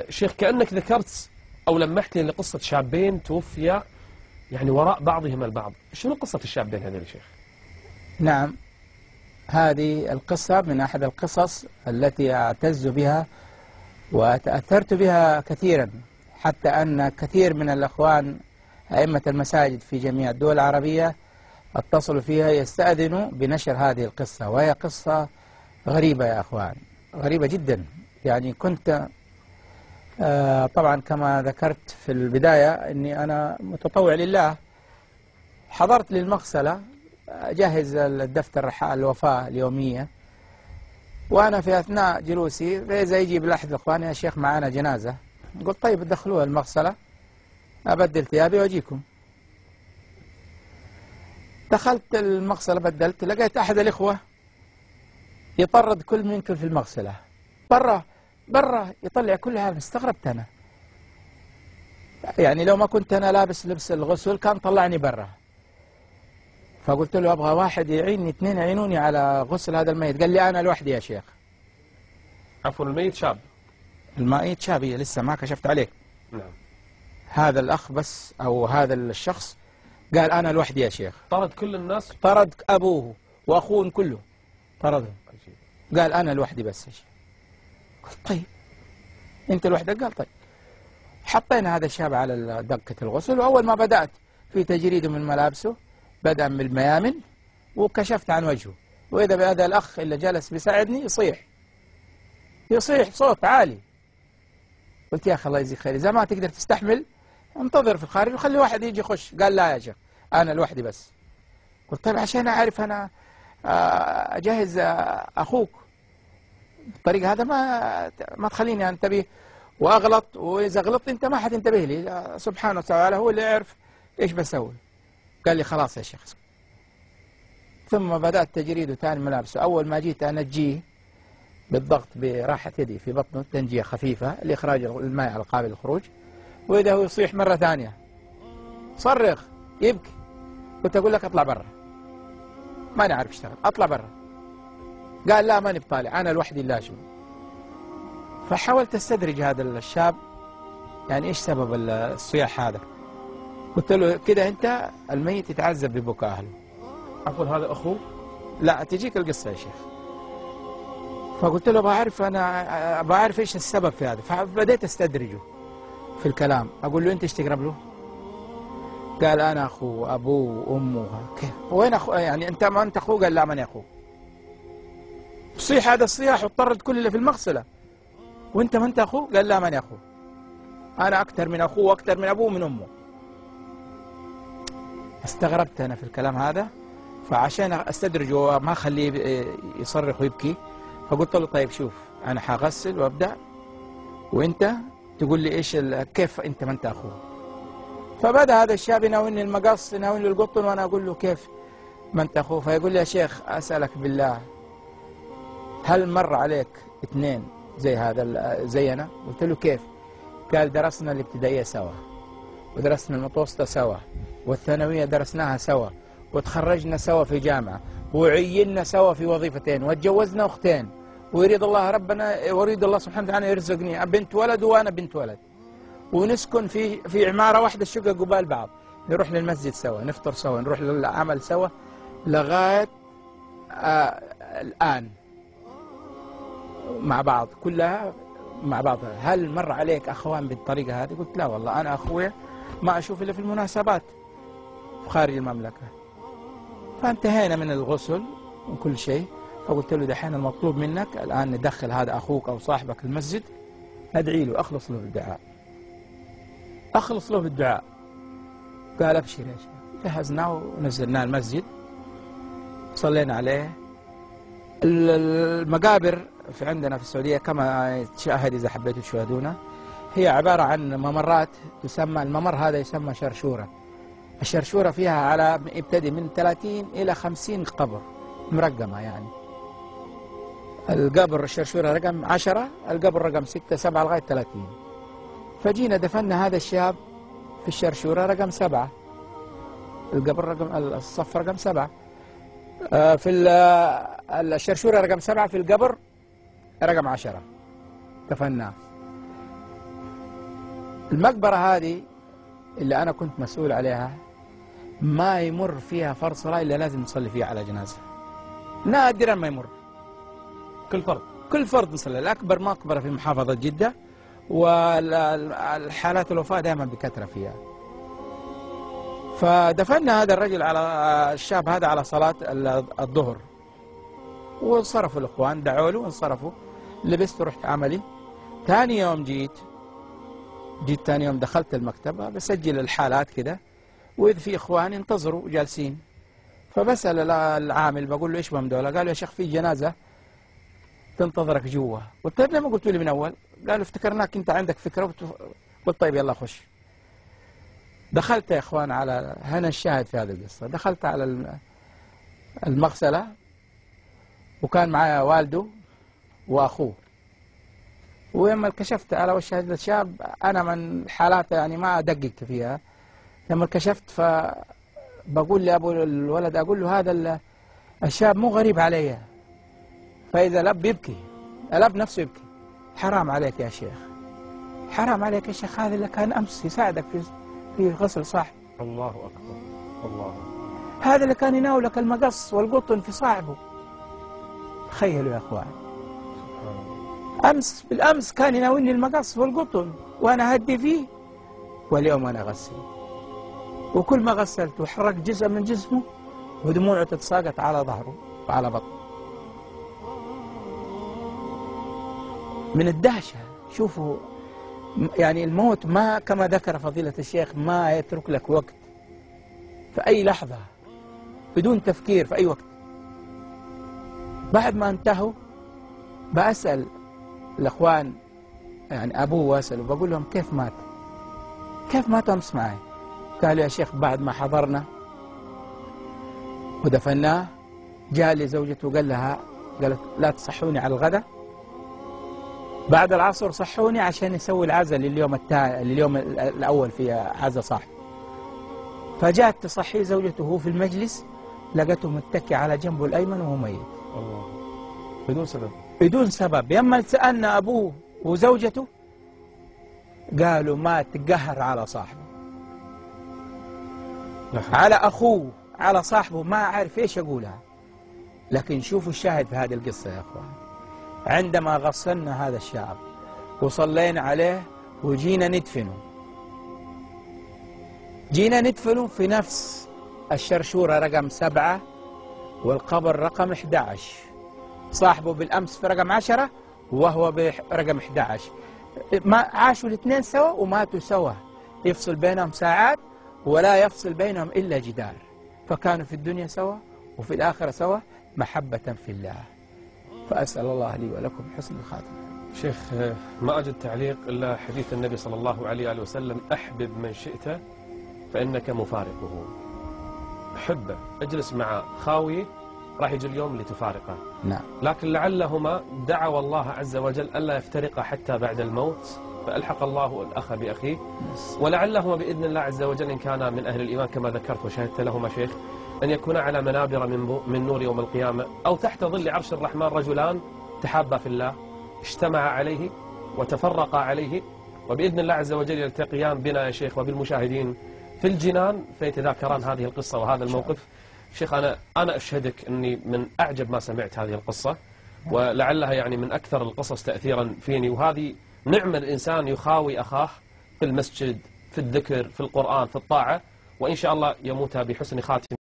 شيخ، كأنك ذكرت أو لمحت لي لقصة شابين توفيا يعني وراء بعضهما البعض. شنو قصة الشابين هذول يا شيخ؟ نعم، هذه القصة من أحد القصص التي أعتز بها وتأثرت بها كثيرا، حتى أن كثير من الأخوان أئمة المساجد في جميع الدول العربية اتصلوا فيها يستأذنوا بنشر هذه القصة، وهي قصة غريبة يا أخوان، غريبة جدا. يعني كنت طبعا كما ذكرت في البداية أني أنا متطوع لله، حضرت للمغسلة أجهز الدفتر الوفاة اليومية، وأنا في أثناء جلوسي فإذا يجي بالأحد الإخوان يا شيخ معانا جنازة، قلت طيب دخلوها المغسلة أبدل ثيابي وأجيكم. دخلت المغسلة بدلت، لقيت أحد الإخوة يطرد كل منكم في المغسلة برا برا، يطلع كل هذا. استغربت أنا، يعني لو ما كنت أنا لابس لبس الغسل كان طلعني برا. فقلت له أبغى واحد يعيني، اثنين يعينوني على غسل هذا الميت. قال لي أنا لوحدي يا شيخ. عفوا، الميت شاب؟ الميت شاب، لسه ما كشفت عليه. نعم. هذا الأخ بس أو هذا الشخص قال أنا لوحدي يا شيخ. طرد كل الناس؟ طرد أبوه وأخوه كله طردهم. قال أنا لوحدي بس يا شيخ. قلت طيب أنت لوحدك؟ قال طيب. حطينا هذا الشاب على دقة الغسل، وأول ما بدأت في تجريده من ملابسه بدأ من الميامن وكشفت عن وجهه، وإذا بهذا الأخ اللي جلس بيساعدني يصيح يصيح صوت عالي. قلت يا أخي الله يجزيك خير، إذا ما تقدر تستحمل انتظر في الخارج وخلي واحد يجي يخش. قال لا يا شيخ أنا لوحدي بس. قلت طيب عشان أعرف أنا أجهز أخوك بالطريقة هذا ما تخليني أنتبه وأغلط، وإذا غلطت أنت ما حتنتبه لي، سبحانه وتعالى هو اللي يعرف إيش بسوي. قال لي خلاص يا شيخ. ثم بدأت تجريده ثاني ملابسه. أول ما جيت أنجيه بالضغط براحة يدي في بطنه تنجية خفيفة لإخراج الماء على قابل الخروج، وإذا هو يصيح مرة ثانية، صرخ يبكي. قلت أقول لك أطلع برا، ماني عارف اشتغل، أطلع برا. قال لا ماني بطالع، أنا لوحدي لا شو. فحاولت استدرج هذا الشاب، يعني إيش سبب الصياح هذا؟ قلت له كده أنت الميت يتعذب ببكاء أهله. عفوا هذا أخوه؟ لا تجيك القصة يا شيخ. فقلت له بعرف أنا بعرف إيش السبب في هذا، فبديت أستدرجه في الكلام. أقول له أنت إيش تقرب له؟ قال أنا أخوه، أبوه وأمه. كيف؟ وين أخوه؟ يعني أنت ما أنت أخوه؟ قال لا ماني أخوه. صيح هذا الصياح وطرد كل اللي في المغسلة. وأنت ما أنت أخوه؟ قال لا ماني أخوه، أنا أكثر من أخوه وأكثر من أبوه ومن أمه. استغربت أنا في الكلام هذا، فعشان أستدرجه وما أخليه يصرخ ويبكي، فقلت له طيب شوف أنا حغسل وأبدأ وأنت تقول لي إيش كيف أنت ما أنت أخوه. فبدأ هذا الشاب يناولني المقص، يناولني القطن، وأنا أقول له كيف ما أنت أخوه؟ فيقول لي يا شيخ أسألك بالله، هل مر عليك اثنين زي هذا زينا؟ قلت له كيف؟ قال درسنا الابتدائية سوا، ودرسنا المتوسطة سوا، والثانوية درسناها سوا، وتخرجنا سوا في جامعة، وعيننا سوا في وظيفتين، وتجوزنا أختين، ويريد الله ربنا ويريد الله سبحانه وتعالى يرزقني بنت ولد وأنا بنت ولد، ونسكن في عمارة واحدة، الشقة قبال بعض، نروح للمسجد سوا، نفطر سوا، نروح للعمل سوا، لغاية الآن مع بعض، كلها مع بعض. هل مر عليك أخوان بالطريقة هذه؟ قلت لا والله، أنا أخويا ما أشوف إلا في المناسبات خارج المملكة. فانتهينا من الغسل وكل شيء. فقلت له دحين المطلوب منك الآن ندخل هذا أخوك أو صاحبك المسجد، ندعي له، أخلص له بالدعاء، أخلص له بالدعاء. قال أبشر يا شيخ. جهزناه ونزلناه المسجد، صلينا عليه. المقابر في عندنا في السعودية كما تشاهد إذا حبيتوا تشاهدونها، هي عبارة عن ممرات تسمى، الممر هذا يسمى شرشورة. الشرشورة فيها على يبتدي من 30 إلى 50 قبر مرقمة، يعني القبر الشرشورة رقم 10، القبر رقم 6 7 لغاية 30. فجينا دفنا هذا الشاب في الشرشورة رقم 7، القبر رقم الصف رقم 7، في الشرشورة رقم 7 في القبر رقم 10 دفناه. المقبرة هذه اللي أنا كنت مسؤول عليها ما يمر فيها فرض صلاة إلا لازم نصلي فيها على جنازة، نادرا ما يمر. كل فرض، كل فرض نصلي. الأكبر مقبرة في محافظة جدة، والحالات الوفاة دائما بكثرة فيها. فدفنا هذا الرجل على الشاب هذا على صلاة الظهر، وانصرفوا الإخوان، دعوا له وانصرفوا. لبست ورحت عملي. ثاني يوم جيت ثاني يوم دخلت المكتبة بسجل الحالات كده، وإذ في إخوان انتظروا جالسين. فبسأل العامل بقول له إيش بهم دولة؟ قالوا يا شيخ في جنازة تنتظرك جوا. قلت طيب ليه ما قلت لي من أول؟ قالوا افتكرناك أنت عندك فكرة. قلت طيب يلا خش. دخلت يا إخوان على هنا الشاهد في هذه القصة، دخلت على المغسلة وكان معايا والده وأخوه. ولما كشفت على وش هذا الشاب، أنا من حالاته يعني ما أدقق فيها، لما كشفت فبقول لأبو الولد، أقول له هذا الشاب مو غريب علي. فإذا الأب يبكي، الأب نفسه يبكي، حرام عليك يا شيخ، حرام عليك يا شيخ، هذا اللي كان أمس يساعدك في غسل صاحبه. الله أكبر، الله أكبر. هذا اللي كان يناولك المقص والقطن في صاحبه. تخيلوا يا أخوان، أمس بالأمس كان يناولني المقص والقطن وأنا أهدي فيه، واليوم أنا أغسل. وكل ما غسلت وحركت جزء من جسمه ودموعه تتساقط على ظهره وعلى بطنه من الدهشة. شوفوا يعني الموت ما كما ذكر فضيلة الشيخ ما يترك لك وقت، في أي لحظة بدون تفكير في أي وقت. بعد ما انتهوا بأسأل الأخوان يعني أبوه، وأسأله بقول لهم كيف مات؟ كيف مات أمس معي؟ قالوا يا شيخ بعد ما حضرنا ودفناه جاء لي زوجته وقال لها، قالت لا تصحوني على الغداء، بعد العصر صحوني عشان نسوي العزاء لليوم الثاني، لليوم الأول في عزاء صاحب. فجاءت تصحي زوجته وهو في المجلس، لقته متكي على جنبه الأيمن وهو ميت. الله، بدون سبب، بدون سبب. لما سألنا أبوه وزوجته قالوا ما تقهر على صاحبه، على أخوه، على صاحبه، ما أعرف إيش أقولها. لكن شوفوا الشاهد في هذه القصة يا أخوان، عندما غسلنا هذا الشاب وصلينا عليه وجينا ندفنه، جينا ندفنه في نفس الشرشورة رقم 7 والقبر رقم 11. صاحبه بالأمس في رقم 10 وهو برقم 11. ما عاشوا الاثنين سوا وماتوا سوا، يفصل بينهم ساعات ولا يفصل بينهم إلا جدار. فكانوا في الدنيا سوا وفي الآخرة سوا، محبة في الله. فأسأل الله لي ولكم حسن الخاتمة. شيخ ما أجد تعليق إلا حديث النبي صلى الله عليه وسلم: أحبب من شئت فإنك مفارقه. حبه، اجلس مع خاوي راح يجي اليوم لتفارقه. نعم. لكن لعلهما دعوا الله عز وجل ألا يفترقا حتى بعد الموت، فألحق الله الأخ بأخيه. ولعلهما بإذن الله عز وجل إن كان من أهل الإيمان كما ذكرت وشهدت لهما شيخ، أن يكونا على منابر من نور يوم القيامة، أو تحت ظل عرش الرحمن رجلان تحابا في الله، اجتمعا عليه وتفرقا عليه، وبإذن الله عز وجل يلتقيان بنا يا شيخ وبالمشاهدين في الجنان فيتذاكران هذه القصة وهذا الموقف. شيخ أنا أشهدك أني من أعجب ما سمعت هذه القصة، ولعلها يعني من أكثر القصص تأثيرا فيني. وهذه نعمة الإنسان يخاوي أخاه في المسجد، في الذكر، في القرآن، في الطاعة، وإن شاء الله يموت بحسن خاتمة.